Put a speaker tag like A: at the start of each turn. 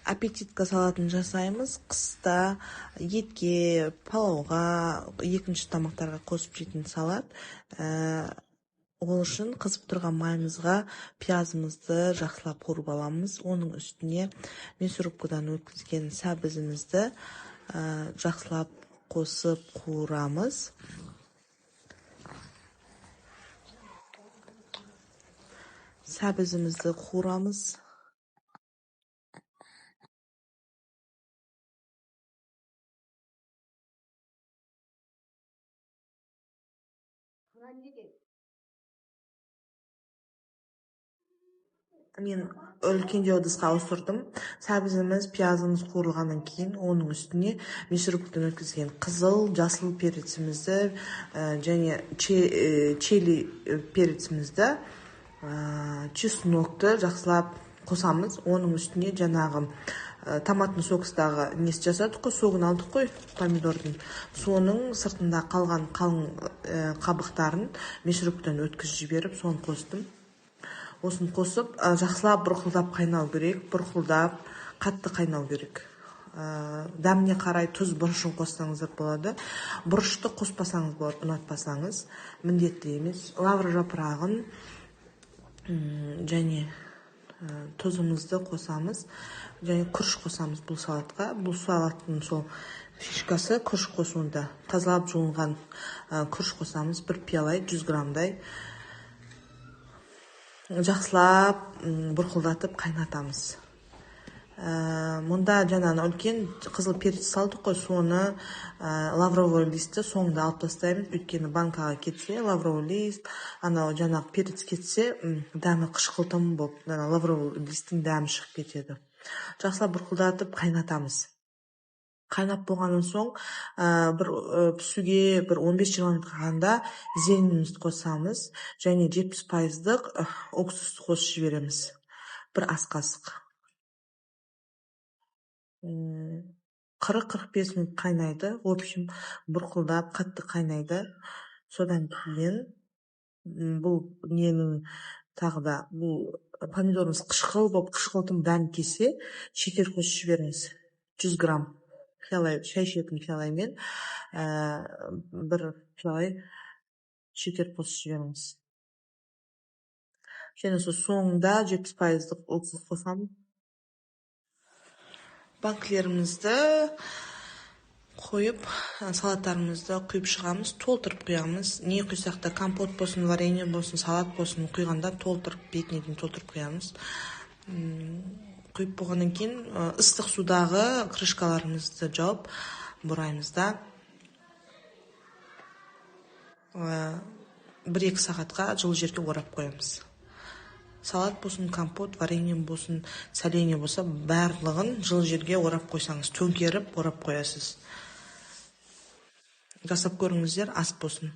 A: Аппетитка салатын жасаймыз. Қыста етке, палауға, екінші тамақтарға қосып жейтін салат. Ол үшін қызып тұрған майымызға пиязымызды жақсылап қуырып аламыз. Оның үстіне мясорубкадан өткізген сәбізімізді жақсылап қосып қуырамыз. Сәбізімізді қуырамыз. Мен үлкендеу ыдысқа ауыстырдым. Сәбізіміз, пиязымыз қуырылғаннан кейін оның үстіне мясорубкадан өткізген қызыл, жасыл перецімізді және чили перецімізді, чеснокты жақсылап қосамыз. Оның үстіне жаңағы томатный соустағы несі жасадық қой, согын алдық қой помидордың. Соның сыртында қалған қалың қабықтарын мясорубкадан өткізіп жіберіп, соны қостым. Осыны қосып, жақсылап бұрқылдап қайнау керек, бұрқылдап қатты қайнау керек. Дәміне қарай тұз, бұрышын қоссаңыздар болады. Бұрышты қоспасаңыз болады, ұнатпасаңыз, міндетті емес. Лавр жапырағын және тұзымызды қосамыз, және күріш қосамыз бұл салатқа. Бұл салаттың сол фишкасы күріш қосуында. Тазалап жуынған күріш қосамыз, бір пиалай, 100 граммдай. Жақсылап бұрқылдатып қайнатамыз. Мұнда жаңағы үлкен қызыл перец салдық қой, соны лавровый листті соңында алып тастаймыз. Өйткені банкаға кетсе лавровый лист, анау жаңағы перец кетсе, дәмі қышқылтым болып, ана лавровый листтің дәмі шығып кетеді. Жақсылап бұрқылдатып қайнатамыз. Қайнап болғаннан соң, бір пісуге бір 15-20 минут қалғанда зеленімізді қосамыз және 70%-лық уксусты қосып жібереміз. Бір ас қасық. 40-45 минут қайнайды. В общем, бұрқылдап қатты қайнайды. Содан кейін бұл ненің тағы да бұл помидорымыз қышқыл болып, қышқылтым дәм келсе, шекер қосып жіберіңіз. 100 грамм. Пиалай, шай ішетін пиалаймен бір пиалай шекер қосып жіберіңіз. Және сол соңында 70%-лық уксус қосамын. Банкілерімізді қойып, салаттарымызды құйып шығамыз, толтырып құямыз. Не құйсақ та, компот болсын, варенье болсын, салат болсын, құйғанда толтырып, бетіне дейін толтырып құямыз. Құйып болғаннан кейін ыстық судағы крышкаларымызды жауып бұраймыз да, 1-2 сағатқа жылы жерге орап қоямыз. Салат болсын, компот, варенье болсын, соленье болса, барлығын жылы жерге орап қойсаңыз, төңкеріп орап қоясыз. Жасап көріңіздер, ас болсын.